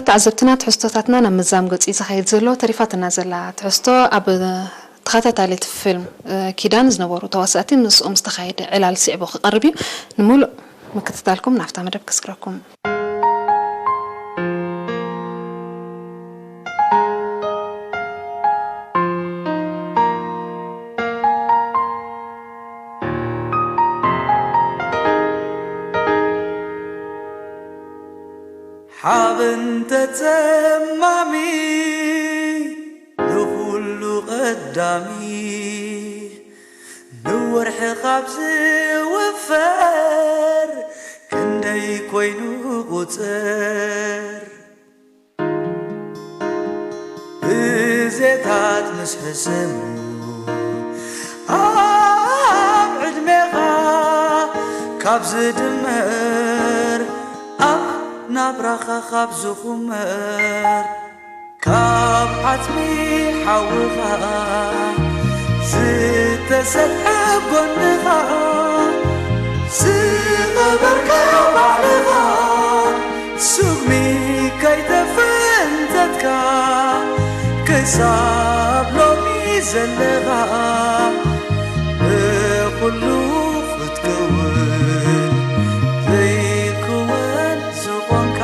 ተዓዘብትና፣ ትሕዝቶታትና ናብ ምዛም ገጹ እዩ ዝኸይድ ዘሎ። ተሪፋትና ዘላ ትሕዝቶ ኣብ ተኸታታሊት ፊልም፣ እ፣ ኪዳን ዝነበሩ ተዋሳእቲ ምስኦም ዝተኻየደ ዕላል ስዒቡ ክቐርብ እዩ። ንምሉእ ምክትታልኩም ናብታ መደብ ከስግረኩም። ሓበን ተጸማሚ ንኹሉ ቀዳሚ፣ ንወርሒ ካብ ዝውፈር ክንደይ ኮይኑ ቁጽር፣ ብዜታት ምስ ሕሰሙ ኣብ ዕድሜኻ ካብ ዝድመር፣ ኣብ ናብራኻ ካብ ዝኹመር፣ ካብ ዓጽሚ ሓውኻ ዝተሰፍሐ ጎንኻ ዝቐበርካዮ ባዕልኻ፣ ስጉሚ ከይተፈንተትካ ክሳብ ሎሚ ዘለኻ፣ ብኹሉ ክትከውን ዘይክወን ዝኾንካ።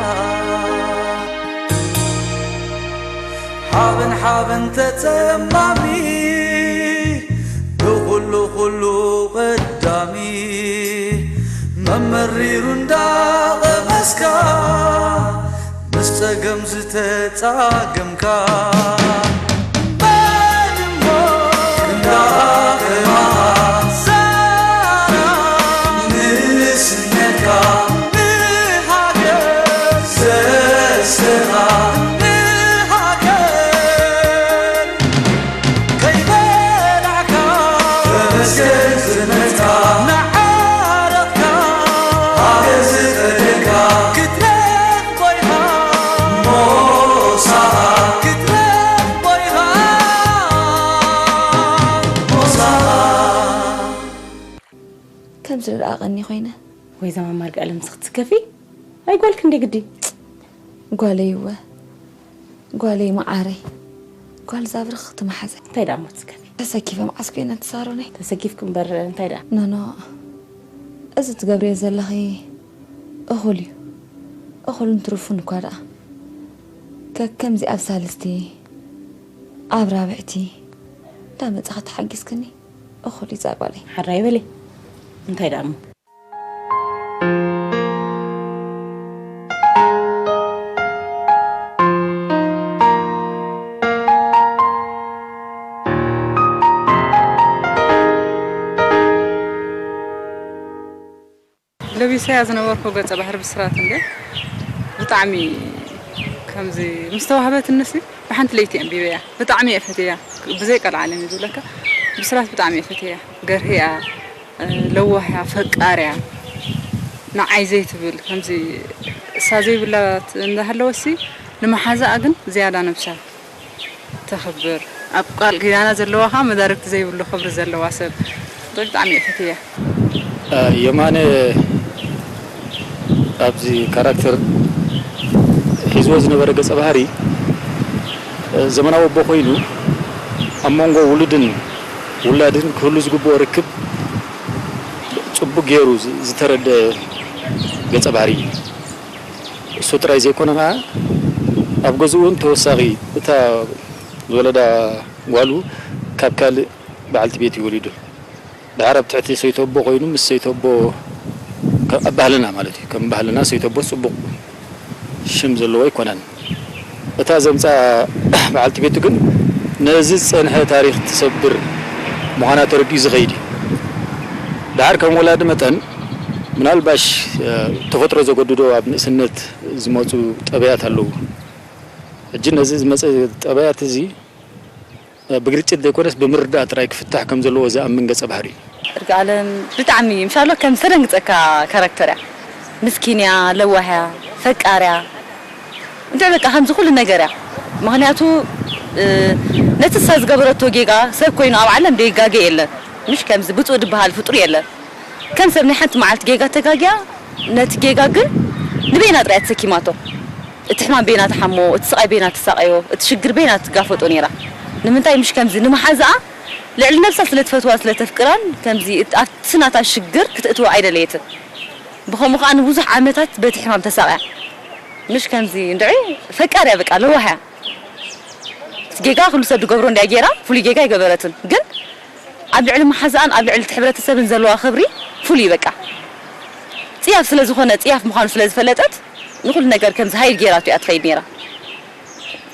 ሓበን ሓበን ተጸማሚ፣ ብኹሉ ኩሉ ቀዳሚ፣ መመሪሩ እንዳቐመስካ፣ ምስ ጸገም ዝተጻገምካ። መን እሞ እንዳቐማ፣ ዛራ ንስነትካ፣ ንሃገር ዘስኻ፣ ንሃገር ከይበላዕካ፣ ተመስገን ዝመጽካ፣ እናዓረቕካ፣ ሃገር ዝኸደካ፣ ክትረኽቦ ኢኻ፣ ሞሳኻ፣ ክትረኽቦ ኢኻ፣ ሞሳኻ። ከምዚ ደኣ ቀኒ ኮይነ። ወይ ዘማማር ቀለም ስኽትስከፊ? ኣይ ጓል ክንደይ ግዲ? ጓለይ እወ፣ ጓለይ መዓረይ፣ ጓል ዛብርኽ ትመሓዘ። እንታይ ደኣ እሞ ትስከፊ? ተሰኪፈ መዓስ ኮይነ ትሳሮነይ? ተሰኪፍክ እምበር እንታይ ደኣ? ኖኖ፣ እዚ ትገብርዮ ዘለኺ እኹል እዩ። እኹልን ትሩፉን እኳ ደኣ። ከከምዚ ኣብ ሳልስቲ፣ ኣብ ራብዕቲ፣ እንዳመጻኺ ተሓጊዝክኒ እኹል እዩ እዛ ጓለይ። ሓራይ በሊ። እንታይ ደኣ እሞ? ለቢሰያ ዝነበርኩ ገጸ ባህሪ ብስራት እንደ ብጣዕሚ ከምዚ ምስ ተዋህበትንሲ ብሓንቲ ለይቲ ኣንቢበያ። ብጣዕሚ እየ ፈትያ። ብዘይ ቀልዓለም እዩ ዝብለካ። ብስራት ብጣዕሚ እየ ፈትያ። ገርህያ፣ ለዋህያ፣ ፈቃርያ፣ ንዓይ ዘይትብል ከምዚ እሳ ዘይብላ እንዳሃለወሲ ንመሓዛኣ ግን ዝያዳ ነብሳ ተኽብር፣ ኣብ ቃል ኪዳና ዘለዋ ኸዓ መዳርግቲ ዘይብሉ ክብሪ ዘለዋ ሰብ። ብጣዕሚ እየ ፈትያ። የማነ ኣብዚ ካራክተር ሒዝዎ ዝነበረ ገጸ ባህሪ፣ ዘመናዊ ኣቦ ኮይኑ፣ ኣብ መንጎ ውሉድን ውላድን ክህሉ ዝግብኦ ርክብ ጽቡቕ ገይሩ ዝ-፣ ዝተረደ ገጸ ባህሪ እዩ። እሱ ጥራይ ዘይኮነ ኸዓ፣ ኣብ ገዝኡ እውን ተወሳኺ እታ ዝወለዳ ጓሉ ካብ ካልእ በዓልቲ ቤት እዩ ወሊዱ። ደሓር ኣብ ትሕቲ ሰይተቦ ኮይኑ፣ ምስ ሰይተቦ ከ-፣ ኣብ ባህልና ማለት እዩ። ከም ባህልና ሰይተቦ ጽቡቕ ሽም ዘለዎ ኣይኮነን። እታ ዘምጽኣ በዓልቲ ቤቱ ግን ነዚ ዝጸንሐ ታሪኽ ትሰብር ምዃና ተረዲኡ ዝኸይድ እዩ። ደሓር ከም ወላዲ መጠን፣ ምናልባሽ፣ እ፣ ተፈጥሮ ዘገድዶ ኣብ ንእስነት ዝመጹ ጠባያት ኣለዉ። ሕጂ ነዚ ዝመጸ ጠባያት እዚ፣ እ፣ ብግርጭት ዘይኮነስ ብምርዳእ ጥራይ ክፍታሕ ከም ዘለዎ ዝኣምን ገጸ ባህሪ እዩ። እርጋለም ብጣዕሚ፣ ምሻሎ ከም ዝተደንግጸካ ካራክተር እያ። ምስኪን እያ፣ ለዋህ እያ፣ ፈቃር እያ። እንታይ በቃ ከምዚ ኩሉ ነገር እያ። ምኽንያቱ፣ እ፣ ነቲ እሳ ዝገበረቶ ጌጋ ሰብ ኮይኑ ኣብ ዓለም ዘይጋገ የለን። ምሽ ከምዚ ብፁዕ ዝበሃል ፍጡር የለን። ከም ሰብ ናይ ሓንቲ መዓልቲ ጌጋ ተጋግያ፣ ነቲ ጌጋ ግን ንበይና ጥራይ እያ ተሰኪማቶ። እቲ ሕማም በይና ትሓሞ፣ እቲ ስቓይ በይና ትሳቐዮ፣ እቲ ሽግር በይና ትጋፈጦ ነይራ። ንምንታይ ምሽ ከምዚ ንመሓዛኣ ልዕሊ ነብሳ ስለ ትፈትዋ ስለ ተፍቅራን ከምዚ እት- ኣብቲ ናታ ሽግር ክትእትዎ ኣይደለየትን። ብኸምኡ ከኣ ንብዙሕ ዓመታት በቲ ሕማም ተሳቕያ። ምሽ ከምዚ እንድዒ ፈቃር እያ በቃ ለዋህ እያ። እቲ ጌጋ ኩሉ ሰብ ዝገብሮ እንድያ ገይራ ፍሉይ ጌጋ ኣይገበረትን። ግን ኣብ ልዕሊ መሓዛኣን ኣብ ልዕሊ እቲ ሕብረተሰብን ዘለዋ ክብሪ ፍሉይ በቃ። ጽያፍ ስለ ዝኾነ ጽያፍ ምዃኑ ስለ ዝፈለጠት ንኹሉ ነገር ከምዚ ሃይድ ገይራቶ እያ ትኸይድ ነይራ።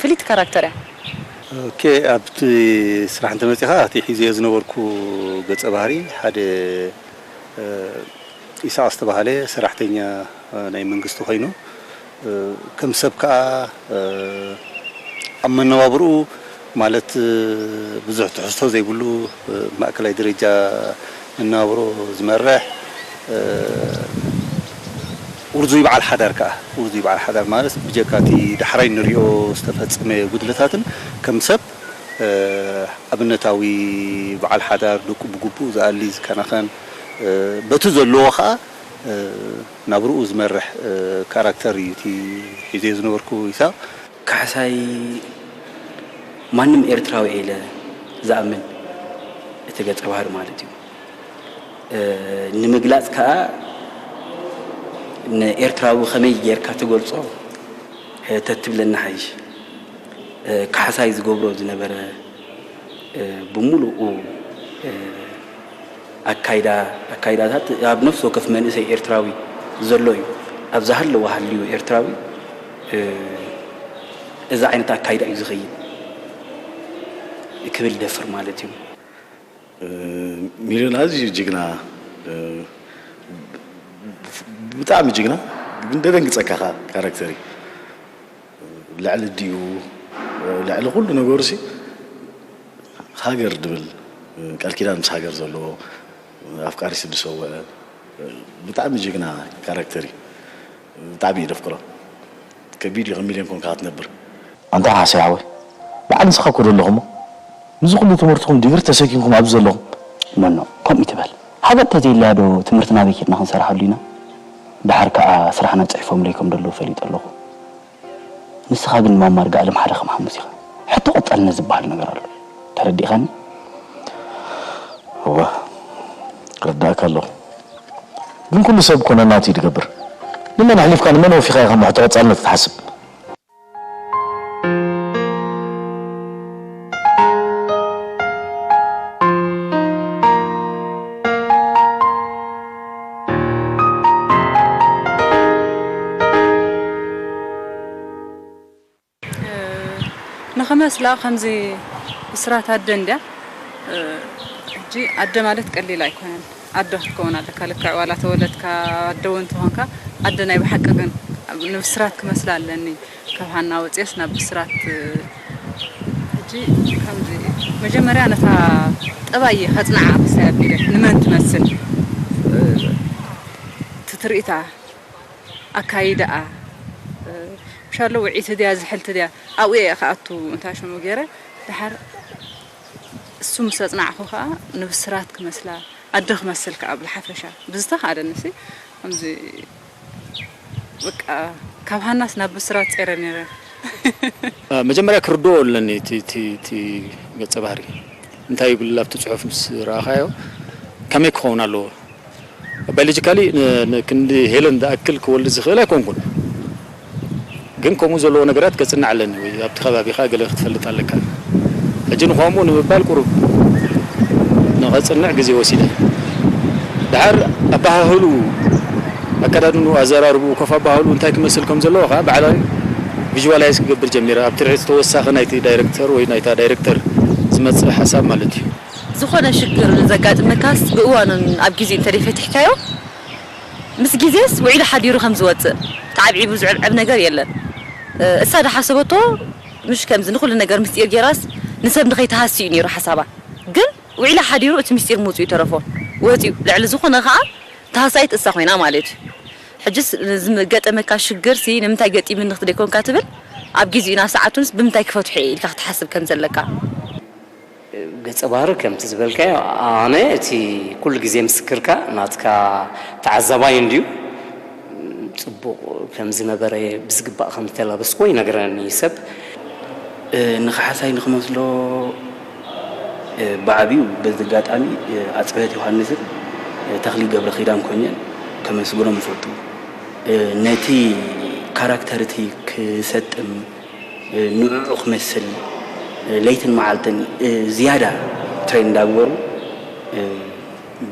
ፍልይቲ ካራክተር እያ። ኦኬ፣ ኣብቲ ስራሕ እንተመፂኻ እቲ ሒዘዮ ዝነበርኩ ገፀ ባህሪ ሓደ ኢሳቕ ዝተባህለ ሰራሕተኛ ናይ መንግስቲ ኮይኑ ከም ሰብ ከዓ ኣብ መነባብርኡ ማለት ብዙሕ ትሕዝቶ ዘይብሉ ማእከላይ ደረጃ መነባብሮ ዝመርሕ ውርዙይ በዓል ሓዳር ከዓ ውርዙይ በዓል ሓዳር ማለት ብጀካ እቲ ዳሕራይ ንሪኦ ዝተፈፀመ ጉድለታትን ከም ሰብ ኣብነታዊ በዓል ሓዳር ደቁ ብግቡእ ዝኣሊ ዝከናኸን በቲ ዘለዎ ከዓ ናብርኡ ዝመርሕ ካራክተር እዩ እቲ ሒዘዮ ዝነበርኩ ኢሳቕ። ካሕሳይ ማንም ኤርትራዊ እየ ኢለ ዝኣምን እቲ ገጸ ባህሪ ማለት እዩ። ንምግላጽ ከኣ ንኤርትራዊ ከመይ ጌርካ ትገልጾ ተትብለኒ ሓይሽ። ካሕሳይ ዝገብሮ ዝነበረ ብምሉኡ ኣካይዳ ኣካይዳታት ኣብ ነፍሲ ወከፍ መንእሰይ ኤርትራዊ ዘሎ እዩ። ኣብ ዝሃለወ ሃልዩ ኤርትራዊ እዚ ዓይነት ኣካይዳ እዩ ዝኸይድ ክብል ይደፍር ማለት እዩ። ሚልዮን ኣዝዩ ጅግና ብጣዕሚ ጅግና ግን ደደንግጸካ ካራክተር እዩ። ልዕሊ ኣዲኡ ልዕሊ ኩሉ ነገሩ ሲ ሃገር ድብል ቃል ኪዳን ምስ ሃገር ዘለዎ ኣፍቃሪ ስዲ ሰውዐ ብጣዕሚ ጅግና ካራክተር እዩ። ብጣዕሚ እዩ ደፍቅሮ ከቢድ እዩ ከም ሚልዮን ኮንካ ክትነብር። ኣንታ ካሕሳይ ሓወይ በዓል ንስኻ እኮ ደለኹ እሞ ምስዚ ኩሉ ትምህርትኹም ዲግሪ ተሰኪምኩም ኣብዚ ዘለኹም መኖ ከምኡ ይትበል። ሃገር ተዘይላዶ ትምህርትና ኣበይ ኬድና ክንሰርሓሉ ኢና? ደሓር ከኣ ስራሕና ጽሒፎምለይ ከም ደለዉ ፈሊጠ ኣለኹ። ንስኻ ግን ማማ ርግኣለም ሓደ ከም ሓሙስ ኢኻ። ሕቶ ቀጻልነት ዝበሃል ነገር ኣሎ። ተረዲእኻኒ? እወ ክርዳእካ ኣለኹ። ግን ኩሉ ሰብ እኮ ነናቱ እዩ ዝገብር። ንመን ኣሕሊፍካ ንመን ወፊኻ ኢኻ እሞ ሕቶ ቀጻልነት ክትሓስብ? ንኽመስላ ከምዚ ብስራት ኣደ እንድያ። ሕጂ ኣደ ማለት ቀሊል ኣይኮነን። ኣደ ክትከውን ኣለካ። ልክዕ ዋላ ተወለድካ ኣደ እውን ተኾንካ ኣደ ናይ ብሓቂ ግን ንብስራት ክመስላ ኣለኒ። ካብ ሃና ወፅየስ ናብ ብስራት ሕጂ ከምዚ መጀመርያ ነታ ጠባይ እየ ከፅንዓ ክሳይ ኣቢለ ንመን ትመስል ትትርኢታ ኣካይዳኣ ምሻሎ ውዒቲ ድያ ዝሕልቲ ድያ ኣብኡ እየ ክኣቱ እንታ ሽሙ ገይረ ድሓር እሱ ምስ ኣፅናዕኹ ከዓ ንብስራት ክመስላ ኣደ ክመስል ከዓ ብዝሓፈሻ ብዝተኻእለኒ ሲ ከምዚ በቃ ካብ ሃናስ ናብ ብስራት ፀይረ ነይረ። መጀመርያ ክርድኦ ኣለኒ እቲ ገፀ ባህሪ እንታይ ይብል ኣብቲ ፅሑፍ ምስ ረኣኻዮ ከመይ ክኸውን ኣለዎ። ባዮሎጂካሊ ክንዲ ሄለን ዝኣክል ክወልድ ዝኽእል ኣይኮንኩን፣ ግን ከምኡ ዘለዎ ነገራት ከፅንዕ ኣለኒ ወይ ኣብቲ ከባቢኻ ገለ ክትፈልጥ ኣለካ። ሕጂ ንኸምኡ ንምባል ቁሩብ ንኸፅንዕ ግዜ ወሲደ። ድሓር ኣበሃህልኡ፣ ኣከዳድንኡ፣ ኣዘራርብኡ፣ ኮፍ ኣበሃህልኡ እንታይ ክመስል ከም ዘለዎ ከዓ ባዕላይ ቪዥዋላይዝ ክገብር ጀሚረ። ኣብ ትርኢት ተወሳኺ ናይቲ ዳይረክተር ወይ ናይታ ዳይረክተር ዝመፅእ ሓሳብ ማለት እዩ። ዝኾነ ሽግር ዘጋጥመካስ ብእዋኑን ኣብ ግዜኡ እንተደይ ፈቲሕካዮ ምስ ግዜስ ውዒሉ ሓዲሩ ከም ዝወፅእ ተዓብዒቡ ዝዕብዕብ ነገር የለን። እሳ ዝሓሰበቶ ምሽ ከምዚ ንኹሉ ነገር ምስጢር ጌራስ ንሰብ ንኸይትሃሲ እዩ ነይሩ ሓሳባ። ግን ውዒሉ ሓዲሩ እቲ ምስጢር ምውፅኡ ይተረፎ ወፂኡ። ልዕሊ ዝኾነ ኸዓ ተሃሳይት እሳ ኮይና ማለት እዩ። ሕጅስ ንዝገጠመካ ሽግር ሲ ንምንታይ ገጢምኒ ክትደይ ኮንካ ትብል ኣብ ግዜኡ ናብ ሰዓቱንስ ብምንታይ ክፈትሖ እየ ኢልካ ክትሓስብ ከም ዘለካ። ገጸ ባህሪ ከምቲ ዝበልካዮ ኣነ እቲ ኩሉ ግዜ ምስክርካ ናትካ ተዓዛባይ እንድዩ ጽቡቕ ከም ዝነበረ ብዝግባእ ከም ዝተላበስክዎ ይነግረኒ ሰብ። እ፣ ንኻሕሳይ ንኽመስሎ፣ እ፣ ብዓቢኡ በዚ ኣጋጣሚ፣ እ፣ ኣጽብሀት ዮሃንስን፣ እ፣ ተኽሊ ገብረ ኪዳን ኮይነን ከመስግኖም እፈቱ። እ፣ ነቲ ካራክተር እቲ ክሰጥም፣ እ፣ ንዕዑ ክመስል፣ እ፣ ለይትን መዓልትን፣ እ፣ ዝያዳ ትሬን እንዳግበሩ፣ እ፣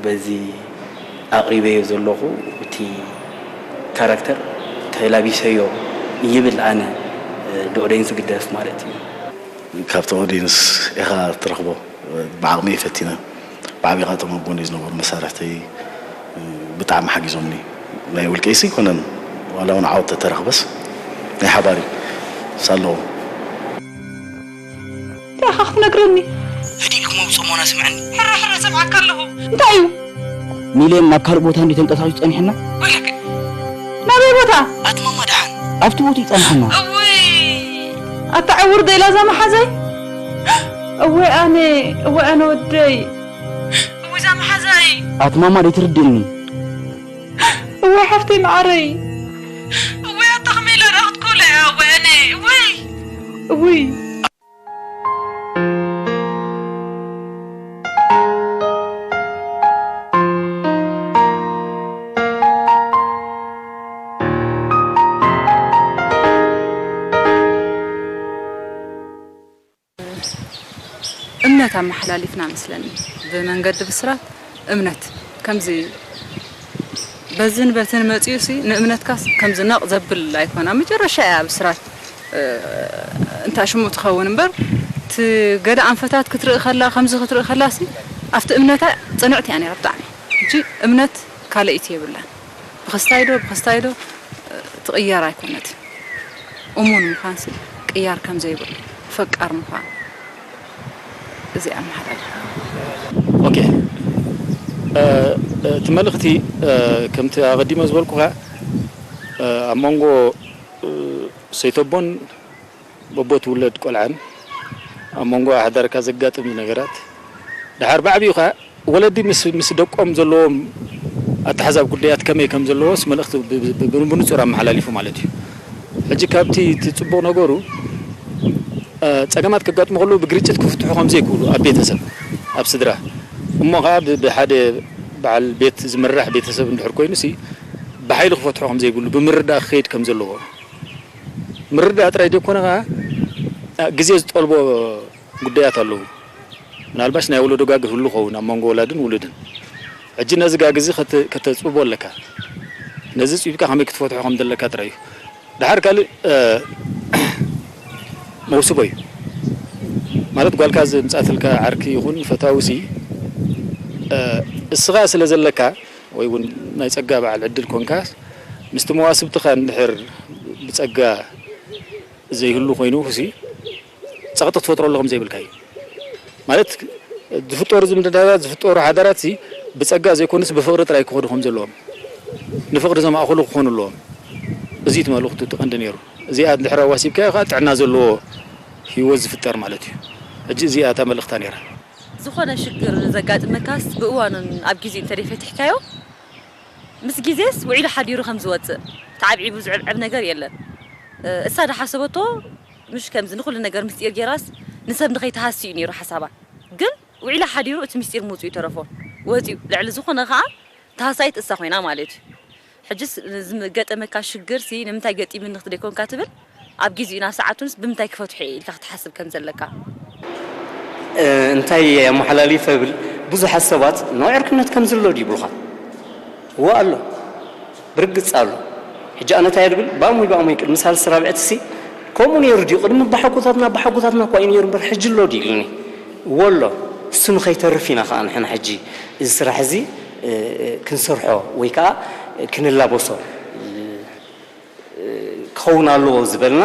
በዚ ኣቕሪበዮ ዘለኹ እቲ ካራክተር ተላቢሰዮ ይብል ኣነ፣ እ፣ ንኦድየንስ ዝግደፍ ማለት እዩ። ካብቲ ኦድየንስ ኢኻ ትረኽቦ፣ ብዓቕመይ ፈቲነ፣ ብዓቢኻ እቶም ኣብ ጎነይ ዝነበሩ መሳርሕተይ ብጣዕሚ ሓጊዞምኒ። ናይ ውልቀይሲ ኣይኮነን፣ ዋላ እውን ዓወት ተተረኽበስ ናይ ሓባር እዩ። ሳለዎ እንታይ ኢኻ ክትነግረኒ? ህዲእ ኢልኩም ኣብ ጽሞና ስምዕኒ። ሕረ ሕረ ሰምዓካ ኣለኹ። እንታይ እዩ? ሚልዮን ናብ ካልእ ቦታ እንዲ ተንቀሳቒሱ ጸኒሕና? ወይለከ። ናበይ ቦታ? ኣቲ ማማ ደሓን። ኣብቲ ቦታ እዩ ጸኒሕና። እውይ! ኣታ ዕውር ደይላ እዛ መሓዘይ? እወ ኣነ፣ እወ ኣነ ወደይ። እውይ እዛ መሓዘይ! ኣቲ ማማ ደይትርድእኒ። እወ ሓፍተይ መዓረይ። እወ ኣታ ከመይ ኢላ ደኣ ክትኮላ እያ? እወ ኣነ፣ እወይ! እውይ! እምነት ኣመሓላሊፍና መስለኒ ብመንገዲ ብስራት እምነት ከምዚ በዝን በትን መጺኡ ሲ ንእምነትካስ ከምዚ ነቕ ዘብል ኣይኮና መጨረሻ እያ ብስራት እንታ ሽሙ ትኸውን እምበር እቲ ገለ ኣንፈታት ክትርኢ ከላ ከምዚ ክትርኢ ከላ ሲ ኣብቲ እምነታ ጽንዕቲ እያ ነይራ ብጣዕሚ ሕጂ እምነት ካልእ ኢቲ የብላን ብኸስታይ ዶ ብኸስታይ ዶ ትቕየር ኣይኮነትን እሙን ምዃን ሲ ቅያር ከም ዘይብሉ ፈቃር ምዃን እዚ ኣመሓላልፋ። ኦኬ እቲ መልእኽቲ ከምቲ ኣቐዲመ ዝበልኩኻ ኣብ መንጎ ሰይተቦን በቦ ትውለድ ቆልዓን ኣብ መንጎ ኣሕዳርካ ዘጋጥም ነገራት ደሓር ብዓብዩ ኸዓ ወለዲ ምስ ምስ ደቆም ዘለዎም ኣተሓዛብ ጉዳያት ከመይ ከም ዘለዎስ መልእኽቲ ብንጹር ኣመሓላሊፉ ማለት እዩ። ሕጂ ካብቲ እቲ ጽቡቕ ነገሩ ጸገማት ከጋጥሙ ከለዉ ብግርጭት ክፍትሑ ከም ዘይክእሉ ኣብ ቤተሰብ ኣብ ስድራ እሞ ኸዓ ብሓደ በዓል ቤት ዝምራሕ ቤተሰብ እንድሕር ኮይኑሲ ብሓይሊ ክፈትሖ ከም ዘይብሉ ብምርዳእ ክኸይድ ከም ዘለዎ ምርዳእ ጥራይ ዘይኮነ ኸዓ ግዜ ዝጠልቦ ጉዳያት ኣለዉ። ምናልባሽ ናይ ወለዶ ጋግ ህሉ ኸውን ኣብ መንጎ ወላድን ውሉድን። ሕጂ ነዚ ጋግ እዚ ከተጽብቦ ኣለካ። ነዚ ጽቢካ ከመይ ክትፈትሖ ከም ዘለካ ጥራይ እዩ። ድሓር ካልእ መውስቦ እዩ። ማለት ጓልካ ዘምጻትልካ ዓርኪ ይኹን ፈታዊ ሲ እስኻ ስለ ዘለካ ወይ እውን ናይ ጸጋ በዓል ዕድል ኮንካ ምስቲ መዋስብትኻ እንድሕር ብጸጋ ዘይህሉ ኮይኑ ሲ ጸቕጢ ክትፈጥረሉ ከም ዘይብልካ እዩ። ማለት ዝፍጠሩ ዝምድናታት ዝፍጠሩ ሓዳራት ሲ ብጸጋ ዘይኮኑስ ብፍቕሪ ጥራይ ክኸዱ ከም ዘለዎም ንፍቕሪ ዘማእኸሉ ክኾኑ ኣለዎም። እዚ እቲ መልእኽቱ እቲ ቀንዲ ነይሩ። እዚኣ እንድሕር ኣዋሲብካዮ ከዓ ጥዕና ዘለዎ ህይወት ዝፍጠር ማለት እዩ። ሕጂ እዚኣ እታ መልእኽታ ነይራ። ዝኾነ ሽግር ዘጋጥመካስ ብእዋኑን ኣብ ግዜኡ እንተደይ ፈቲሕካዮ ምስ ግዜስ ውዒሉ ሓዲሩ ከም ዝወፅእ ተዓብዒቡ ዝዕብዕብ ነገር የለን። እሳ ዝሓሰበቶ ምሽ ከምዚ ንኹሉ ነገር ምስጢር ጌራስ ንሰብ ንኸይትሃሲ እዩ ነይሩ ሓሳባ። ግን ውዒላ ሓዲሩ እቲ ምስጢር ምውፅኡ ይተረፎ። ወፂኡ ልዕሊ ዝኾነ ኸዓ ተሃሳይት እሳ ኮይና ማለት እዩ። ሕጅስ ዝገጠመካ ሽግር ሲ ንምንታይ ገጢምኒ ክትደይ ኮንካ ትብል ኣብ ጊዜኡን ኣብ ሰዓቱንስ ብምንታይ ክፈትሖ እየ ኢልካ ክትሓስብ ከም ዘለካ። እንታይ ኣመሓላሊፈ ብል ብዙሓት ሰባት ናይ ዕርክነት ከም ዝሎ ድዩ ይብሉኻ እወ ኣሎ ብርግፅ ኣሎ ሕጂ ኣነ እንታይ ድብል ብኣሞይ ብኣሞይ ቅድሚ ሳልስቲ ራብዕቲ ሲ ከምኡ ነይሩ ድዩ ቅድሚ ኣባሓጎታትና ኣባሓጎታትና እኳ እዩ ነይሩ እምበር ሕጂ ኣሎ ድዩ ኢሉኒ እወ ኣሎ እሱ ንኸይተርፍ ኢና ከዓ ንሕና ሕጂ እዚ ስራሕ እዚ ክንሰርሖ ወይ ከዓ ክንላበሶ ክኸውን ኣለዎ ዝበልና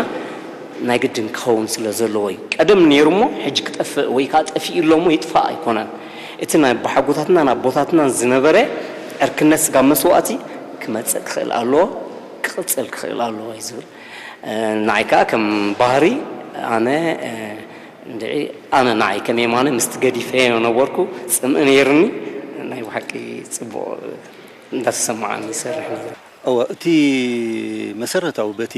ናይ ግድን ክኸውን ስለ ዘለዎ እዩ። ቀደም ነይሩ እሞ ሕጂ ክጠፍእ ወይ ከዓ ጠፊኡ ኣሎ እሞ ይጥፋእ ኣይኮነን። እቲ ናይ ኣቦሓጎታትናን ኣቦታትናን ዝነበረ ዕርክነት ስጋብ መስዋእቲ ክመፅእ ክኽእል ኣለዎ፣ ክቕፅል ክኽእል ኣለዎ እዩ ዝብል። ንዓይ ከዓ ከም ባህሪ ኣነ እንድዒ ኣነ ንዓይ ከም የማነ ምስቲ ገዲፈዮ ነበርኩ ፅምኢ ነይርኒ ናይ ብሓቂ ፅቡቕ እንዳተሰማዓኒ ይሰርሕ ነይረ። እወ፣ እቲ መሰረታዊ በቲ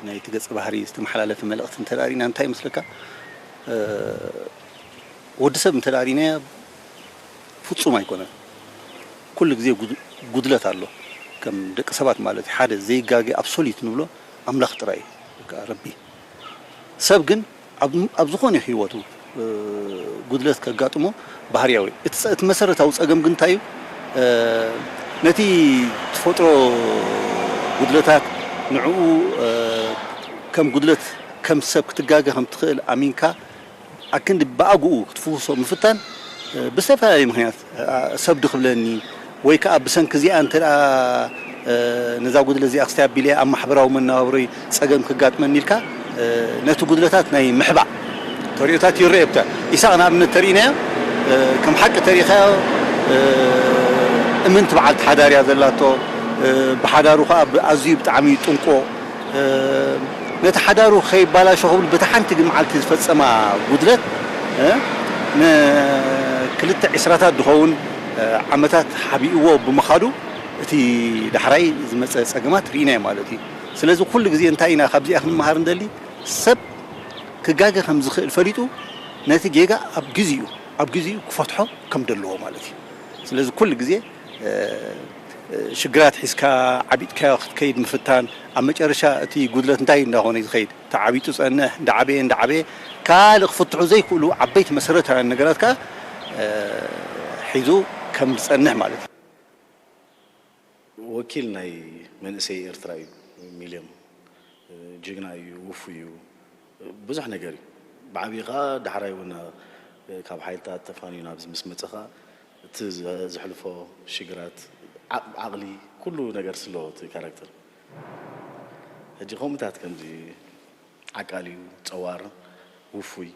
ናይቲ ገጸ ባህሪ ዝተመሓላለፈ መልእኽቲ እንተ ደኣ ርኢና እንታይ ይመስለካ? እ፣ ወዲ ሰብ እንተ ደኣ ርኢናዮ ፍጹም ኣይኮነን። ኩሉ ግዜ ጉድ-፣ ጉድለት ኣሎ። ከም ደቂ ሰባት ማለት እዩ። ሓደ ዘይጋገ ኣብሶሉት ንብሎ ኣምላኽ ጥራይ እዩ። በቃ ረቢ። ሰብ ግን ኣብ፣ ኣብ ዝኾነ ህይወቱ፣ እ፣ ጉድለት ከጋጥሞ ባህርያዊ እዩ። እቲ ጸ-፣ እቲ መሰረታዊ ጸገም ግን እንታይ እዩ? እ፣ ነቲ ትፈጥሮ ጉድለታት ንዕኡ፣ እ፣ ከም ጉድለት ከም ሰብ ክትጋገ ከም ትኽእል ኣሚንካ ኣክንዲ ብኣግኡ ክትፍውሶ ምፍታን፣ እ፣ ብዝተፈላለየ ምኽንያት፣ እ፣ ሰብ ድኽብለኒ ወይ ከኣ ብሰንኪ እዚኣ እንተ ደኣ፣ እ፣ ነዛ ጉድለት እዚኣ ክስተይ ኣቢለ ኣብ ማሕበራዊ መነባብሮይ ጸገም ክጋጥመኒ ኢልካ፣ እ፣ ነቲ ጉድለታት ናይ ምሕባእ ተርእዮታት ይረአ። ብታ ኢሳቕ ንኣብነት ተርእይናዮ፣ እ፣ ከም ሓቂ ተሪኻዮ፣ እ፣ እምንቲ በዓልቲ ሓዳር እያ ዘላቶ፣ እ፣ ብሓዳሩ ከኣ ብ-፣ ኣዝዩ ብጣዕሚ ጥንቁቕ፣ እ፣ ነቲ ሓዳሩ ከይባላሾ ክብል በታ ሓንቲ ግን መዓልቲ ዝፈጸማ ጉድለት፣ እ፣ ንክልተ ዒስራታት ዝኸውን፣ እ፣ ዓመታት ሓቢእዎ ብምኻዱ፣ እቲ ዳሕራይ ዝመጸ ጸገማት ርኢናዮ ማለት እዩ። ስለዚ ኩሉ ግዜ እንታይ ኢና ካብዚኣ ክንመሃር እንደሊ? ሰብ ክጋገ ከም ዝኽእል ፈሊጡ ነቲ ጌጋ ኣብ ግዜኡ፣ ኣብ ግዜኡ ክፈትሖ ከም ዘለዎ ማለት እዩ። ስለዚ ኩሉ ግዜ፣ እ፣ እ፣ ሽግራት ሒዝካ ዓቢጥካዮ ክትከይድ ምፍታን፣ ኣብ መጨረሻ እቲ ጉድለት እንታይ እንዳኾነ እዩ ዝኸይድ? ተዓቢጡ ጸንሕ፣ እንዳዓበየ፣ እንዳዓበየ ካልእ ክፍትሑ ዘይክእሉ ዓበይቲ መሰረታውያን ነገራት ከኣ፣ እ፣ ሒዙ ከም ዝጸንሕ ማለት እዩ። ወኪል ናይ መንእሰይ ኤርትራ እዩ ሚልዮን። ጅግና እዩ፣ ውፉይ እዩ፣ ብዙሕ ነገር እዩ። ብዓብዪ ከኣ ዳሕራይ እውን ካብ ሓይልታት ተፋንዩ ናብዚ ምስ መጸ ከኣ እቲ ዘ-፣ ዘሕልፎ ሽግራት፣ ዓቕ-፣ ዓቕሊ፣ ኩሉ ነገር ስለ እቲ ካራክተር። ሕጂ ከምኡታት ከምዚ ዓቃል እዩ፣ ጸዋር፣ ውፉይ፣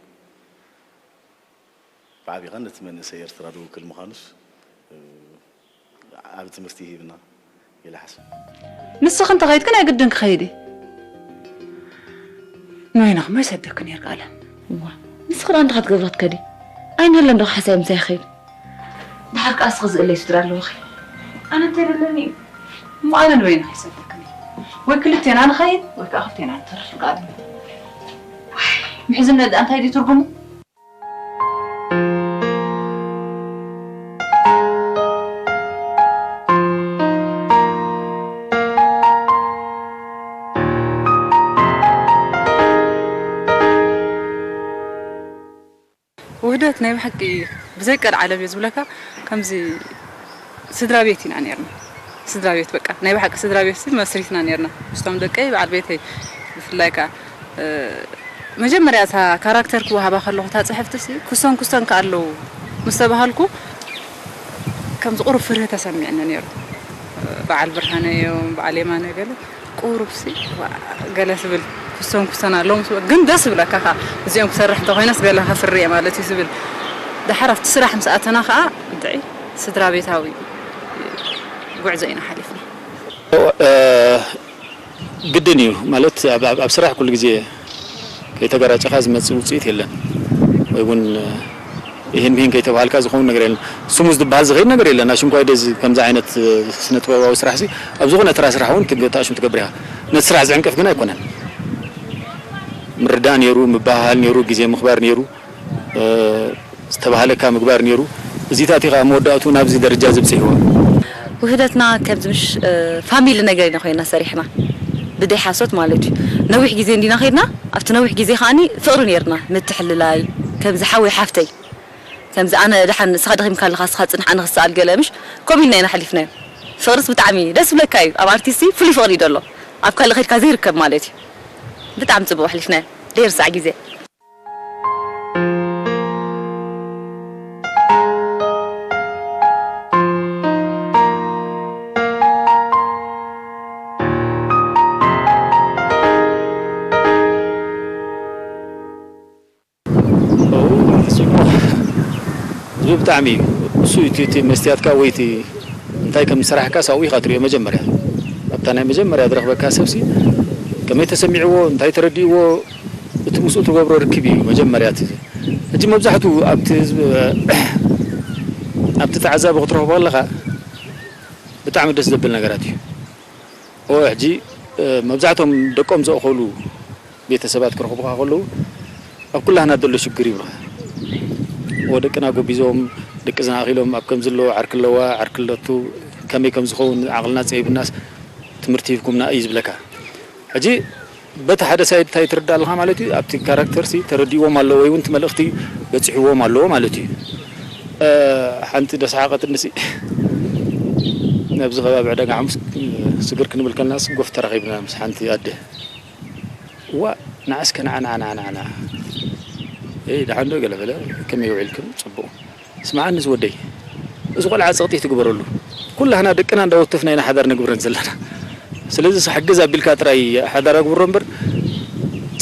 ብዓቢኻ ነቲ መንእሰይ ኤርትራ ዝውክል ምዃኑስ፣ እ፣ ዓቢ ትምህርቲ ይህብና ኢለ ሓስብ። ንስኺ እንተኸይድኪ ናይ ግድን ክኸይድ እየ። ንበይንኺ እሞ ይሰደኪ ነይርኪ ኣለም። እዋ፣ ንስኺ ደኣ እንታይ ክትገብሪ ክትከዲ? ኣይንህለን ዶ ሓሳይ ምሳይ ይኸይድ? ደሓር ከኣ እስኺ ዝእለይ ስድራ ኣለውኺ። ኣነ እንታይ ደለኒ እዩ? እሞ ኣነ ንበይንኺ ይሰደክን እየ። ወይ ክልቴና ንኸይድ ወይ ከኣ ክልቴና ንተርፍ። ቃል ምሕዝነት ደኣ እንታይ ድዩ ትርጉሙ? ውህደት ናይ ብሓቂ ብዘይ ቀልዓለም እየ ዝብለካ። ከምዚ ስድራ ቤት ኢና ነርና። ስድራ ቤት በቃ ናይ ብሓቂ ስድራ ቤት ሲ መስሪትና ነርና ምስቶም ደቀይ በዓል ቤተይ። ብፍላይ ከኣ መጀመርያ እታ ካራክተር ክወሃባ ከለኹ እታ ፅሕፍቲ ሲ ኩሰን ኩሰን ከ ኣለዉ ምስ ተባሃልኩ ከምዚ ቁሩብ ፍርህ ተሰሚዕኒ ነይሩ። በዓል ብርሃነ እዮም በዓል የማነ ገለ ቁሩብ ሲ ገለ ስብል ኩሰን ኩሰን ኣለዎም ግን ደስ ብለካ ከ እዚኦም ክሰርሕ እንተኮይነስ ገለ ከፍሪ እየ ማለት እዩ ስብል። ደሓር ኣብቲ ስራሕ ምስ ኣተና ከኣ እንድዒ ስድራ ቤታዊ ጉዕዞ ኢና ሓሊፍና። ግድን እዩ ማለት ኣብ ስራሕ ኩሉ ግዜ ከይተገራጨኻ ዝመፅእ ውፅኢት የለን ወይ እውን ይህን ምሂን ከይተባሃልካ ዝኸውን ነገር የለን። ስሙ ዝበሃል ዝኸይድ ነገር የለን። ኣሽንኳይ ደዚ ከምዚ ዓይነት ስነ ጥበባዊ ስራሕ ሲ ኣብ ዝኾነ ተራ ስራሕ እውን ትግ- ተኣሽም ትገብር ኢኻ። ነቲ ስራሕ ዝዕንቅፍ ግን ኣይኮነን። ምርዳእ ነይሩ፣ ምበሃሃል ነይሩ፣ ግዜ ምኽባር ነይሩ፣ ዝተባሃለካ ምግባር ነይሩ። እዚታት ኢኻ መወዳእቱ ናብዚ ደረጃ ዘብፅሕዎ። ውህደትና ከምዚ ምሽ ፋሚሊ ነገር ኢና ኮይና ሰሪሕና ብደይ ሓሶት ማለት እዩ። ነዊሕ ግዜ እንዲና ከይድና ኣብቲ ነዊሕ ግዜ ከዓኒ ፍቕሪ ነይርና ምትሕልላይ ከምዚ ሓወይ ሓፍተይ ከምዚ ኣነ ደሓን ንስኻ ደኺምካ ኣለኻ ንስኻ ጽንሕ ኣነ ክሰኣል ገለ ምሽ ከምኡ ኢልና ኢና ሓሊፍናዮ። ፍቕርስ ብጣዕሚ ደስ ብለካ እዩ ኣብ ኣርቲስቲ ፍሉይ ፍቕሪ እዩ ደሎ ኣብ ካልእ ከድካ ዘይርከብ ማለት እዩ። ብጣዕሚ ጽቡቕ ኣሕሊፍናዮ ደይርሳዕ ግዜ። እዚ ብጣዕሚ እዩ እሱ እቲ እቲ መስትያትካ ወይ እቲ እንታይ ከም ዝሰራሕካ ሳብኡ ኢኻ ትሪኦ መጀመርያ ኣብታ ናይ መጀመርያ ዝረኽበካ ሰብሲ ከመይ ተሰሚዕዎ እንታይ ተረዲእዎ እቲ ምስኡ ትገብሮ ርክብ እዩ መጀመርያ እቲ ሕጂ መብዛሕትኡ ኣብቲ ህዝቢ ኣብቲ ተዓዛቢ ክትረኽቦ ከለኻ ብጣዕሚ ደስ ዘብል ነገራት እዩ እወ፣ ሕጂ፣ እ፣ መብዛሕቶም ደቆም ዘእኸሉ ቤተሰባት ክረኽቡኻ ከለዉ፣ ኣብ ኩላህና ዘሎ ሽግር ይብሉኻ። እወ፣ ደቅና ጎቢዞም፣ ደቅና ኣኺሎም፣ ኣብ ከምዚ ኣለዉ፣ ዓርኪ ኣለዋ፣ ዓርኪ ኣለቱ፣ ከመይ ከም ዝኸውን ዓቕልና ጸቢብናስ ትምህርቲ ሂብኩምና እዩ ዝብለካ። ሕጂ በቲ ሓደ ሳይድ እንታይ ትርዳእ ኣለኻ ማለት እዩ፣ ኣብቲ ካራክተር ሲ ተረዲእዎም ኣሎ ወይ እውን እቲ መልእኽቲ በጺሕዎም ኣሎ ማለት እዩ። እ፣ ሓንቲ ደስሓቐትኒ ሲ፣ ኣብዚ ከባቢ ዕዳጋ ሓሙስ ስግር ክንብል ከለናስ ጎፍ ተራኺብና ምስ ሓንቲ ኣደ። እዋ፣ ንዓ እስከ ንዓ፣ ንዓ፣ ንዓ፣ ንዓ፣ ንዓ። ኤይ፣ ደሓን ዶ? ገለ በለ፣ ከመይ ውዒልክን? ጽቡቕ። ስምዓኒ ዝወደይ፣ እዚ ቆልዓ ጸቕጢ ትግበረሉ። ኩላህና ደቅና እንዳወተፍና ኢና ሓዳር ነግብረን ዘለና። ስለዚ ስ-፣ ሕግዝ ኣቢልካ ጥራይ ሓዳር ኣግብሮ እምበር፣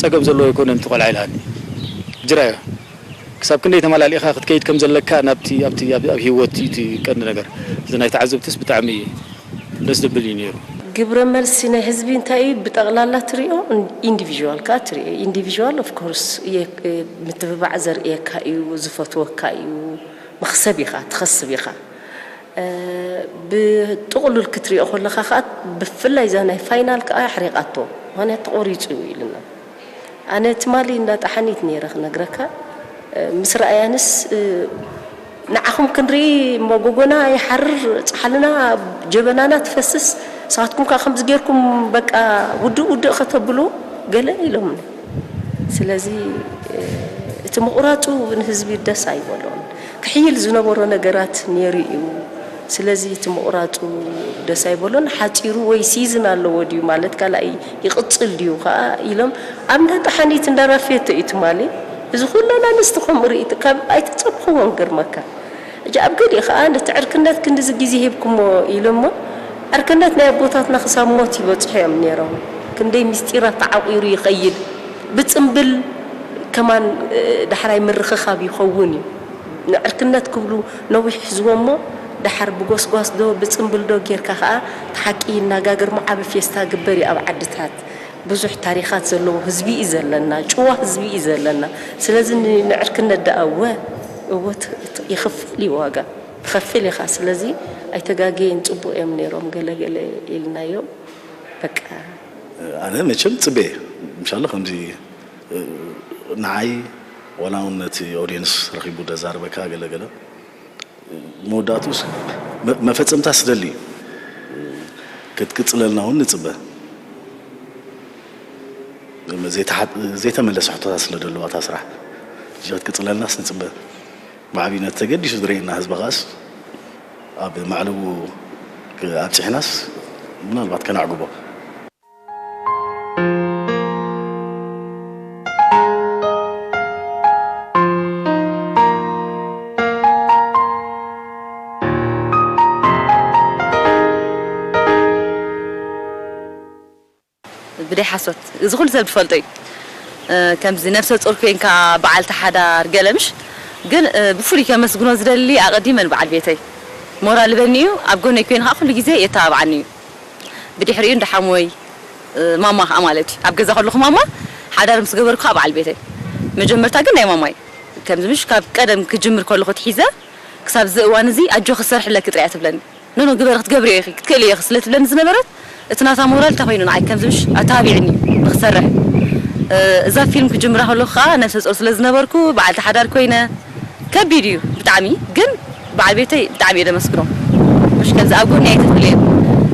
ጸገም ዘለዎ ኣይኮነን እቲ ቆልዓ ኢልሃኒ። ጅራዮ። ክሳብ ክንደይ ተመላሊእኻ ክትከይድ ከም ዘለካ ናብቲ፣ ኣብቲ፣ ኣብ፣ ኣብ ህይወት እቲ ቀንዲ ነገር። እዚ ናይ ተዓዘብትስ ብጣዕሚ ደስ ዘብል እዩ ነይሩ። ግብረ መልሲ ናይ ህዝቢ እንታይ እዩ? ብጠቕላላ ትሪኦ፣ ኢንዲቪዥዋል ከኣ ትሪኦ። ኢንዲቪዥዋል ኦፍ ኮርስ ምትብባዕ ዘርእየካ እዩ፣ ዝፈትወካ እዩ፣ መኽሰብ ኢኻ፣ ትኸስብ ኢኻ። እ፣ ብጥቕሉል ክትሪኦ ከለኻ ከኣ ብፍላይ እዛ ናይ ፋይናል ከኣ ኣሕሪቓቶ። ምኽንያቱ ተቖሪጹ እዩ ኢልና። ኣነ ትማሊ እንዳ ጠሓኒት ነይረ ክነግረካ። እ፣ ምስ ረኣያንስ፣ እ፣ ንዓኹም ክንርኢ እሞ ጎጎና ይሓርር፣ ጻሕልና ኣብ ጀበናና ትፈስስ፣ ንስኻትኩም ከኣ ከምዚ ጌርኩም በቃ ውድእ ውድእ ከተብሉ ገለ ኢሎምኒ። ስለዚ፣ እ፣ እቲ ምቑራጹ ንህዝቢ ደስ ኣይበሎን። ክሕይል ዝነበሮ ነገራት ነይሩ እዩ። ስለዚ እቲ ምቑራጹ ደስ ኣይበሎን። ሓጺሩ ወይ ሲዝን ኣለዎ ድዩ ማለት ካልኣይ ይቕጽል ድዩ ከኣ ኢሎም ኣብ እንዳ ጠሓኒት እንዳ ራፌቶ እዩ ትማሊ። እዚ ኩሉ ኣናንስቲ ከምኡ ርእይቶ ካብ ኣይተጸብኽዎን ክገርመካ። ሕጂ ኣብ ገሊኡ ከኣ ነቲ ዕርክነት ክንድዚ ግዜ ሂብኩሞ ኢሎሞ፣ ዕርክነት ናይ ኣቦታትና ክሳብ ሞት ይበጽሑ እዮም ነይሮም። ክንደይ ምስጢራት ተዓቑሩ ይኸይድ። ብጽምብል ከማን፣ እ፣ ዳሕራይ ምርኽኻብ ይኸውን እዩ። ንዕርክነት ክብሉ ነዊሕ ሒዝዎ እሞ፣ ደሓር ብጎስጓስ ዶ ብጽምብል ዶ ጌርካ ከኣ፣ እቲ ሓቂ ይነጋገር እሞ ዓቢ ፌስታ ግበር እዩ ኣብ ዓድታት። ብዙሕ ታሪኻት ዘለዎ ህዝቢ እዩ ዘለና፣ ጭዋ ህዝቢ እዩ ዘለና። ስለዚ ን-፣ ንዕርክነት ደኣ እወ፣ እወ ት-፣ ት-፣ ይኽፈል እዩ ዋጋ። ትኸፍል ኢኻ። ስለዚ ኣይተጋገየን፣ ጽቡቕ እዮም ነይሮም፣ ገለ ገለ ኢልናዮም። በቃ። ኣነ መቸም ጽበየ፣ ምሻሎ ከምዚ፣ እ፣ ንዓይ ዋላ እውን ነቲ ኦድየንስ ረኺቡ ደዛርበካ ገለ ገለ፣ መወዳእቱስ መ-፣ መፈጸምታ ስደሊ ክትቅጽለልና እውን ንጽበ። ዘይተሓ-፣ ዘይተመለሰ ሕቶታት ስለ ደለዋ እታ ስራሕ፣ ሕጂ ክትቅጽለልናስ ንጽበ። ብዓብይነት ተገዲሱ ዝርእየና ህዝቢ ኸኣስ ኣብ መዕለቡ ኣብጺሕናስ ምናልባት ከነዕግቦ። ብደይ ሓሶት፣ እዚ ኩሉ ሰብ ዝፈልጦ እዩ። እ፣ ከምዚ ነብሰ ጾር ኮይንካ በዓልቲ ሓዳር ገለ ምሽ፣ ግን፣ እ፣ ብፍሉይ ከመስግኖ ዝደሊ ኣቐዲመ ንበዓል ቤተይ። ሞራል ይበኒ እዩ፣ ኣብ ጎነይ ኮይኑ ከዓ ኩሉ ግዜ የተባብዓኒ እዩ። ብድሕሪኡ እንዳ ሓሞይ፣ እ፣ ማማ ከዓ ማለት እዩ። ኣብ ገዛ ከለኹ ማማ፣ ሓዳር ምስ ገበርኩ ከዓ በዓል ቤተይ። መጀመርታ ግን ናይ ማማይ። ከምዚ ምሽ ካብ ቀደም ክጅምር ከለኹ ትሒዘ፣ ክሳብ እዚ እዋን እዚ ኣጆኺ ክሰርሕለኪ ጥራይ እያ ትብለኒ። ኖ፣ ኖ፣ ግበሪ፣ ክትገብሪ ኢኺ፣ ክትክእሊ ኢኺ ስለ ትብለኒ ዝነበረት፣ እቲ ናታ ሞራል እንታይ ኮይኑ ንዓይ ከምዚ ምሽ ኣተባቢዕኒ ንኽሰርሕ። እ፣ እዛ ፊልም ክጅምራ ከለኹ ከዓ ነብሰ ጾር ስለ ዝነበርኩ፣ በዓልቲ ሓዳር ኮይነ፣ ከቢድ እዩ ብጣዕሚ፣ ግን በዓል ቤተይ ብጣዕሚ እየ ደመስግኖ። ምሽ ከምዚ ኣብ ጎኒ ኣይተፍልየን፣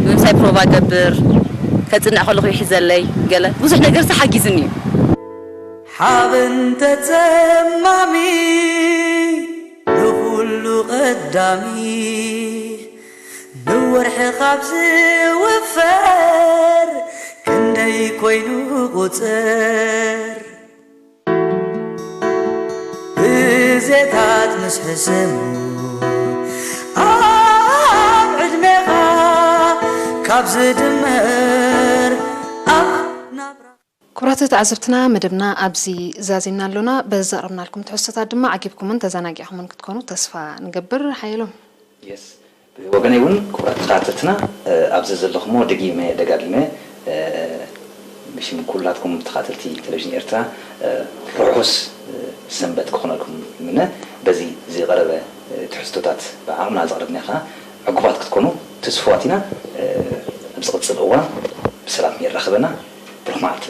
ምምሳይ ፕሮቫ ገብር፣ ከጽንዕ ከለኹ ይሕዘለይ፣ ገለ ብዙሕ ነገር ሓጊዝኒ እዩ። ሓበን ተጸማሚ ንኹሉ ቀዳሚ፣ ንወርሒ ካብ ዝውፈር ክንደይ ኮይኑ ቁጽር፣ ግዜታት ምስ ሕሰሙ ኣብ ዕድሜኻ ካብ ዝድመር ኣብ ናብራ ክቡራት ተዓዘብትና፣ መደብና ኣብዚ ዛዚምና ኣሎና። በዚ ዘቕረብናልኩም ትሕዝቶታት ድማ ዓጊብኩምን ተዘናጊዕኩምን ክትኮኑ ተስፋ ንገብር። ሓየሎም። የስ፣ ብወገነይ እውን ክቡራት ተኸታተልትና፣ እ፣ ኣብዚ ዘለኹሞ ደጊመ ደጋጊመ፣ እ፣ ብሽም ኩላትኩም ተኸታተልቲ ቴሌቪዥን ኤርትራ፣ እ፣ ርሑስ፣ እ፣ ሰንበት ክኾነልኩም ይምነ። በዚ ዝቐረበ፣ እ፣ ትሕዝቶታት ብዓቕምና ዘቕረብና ከዓ ዕጉባት ክትኮኑ ትስፉዋት ኢና። እ፣ ኣብ ዝቕጽል እዋን ብሰላም የራኽበና። ብሩኽ መዓልቲ።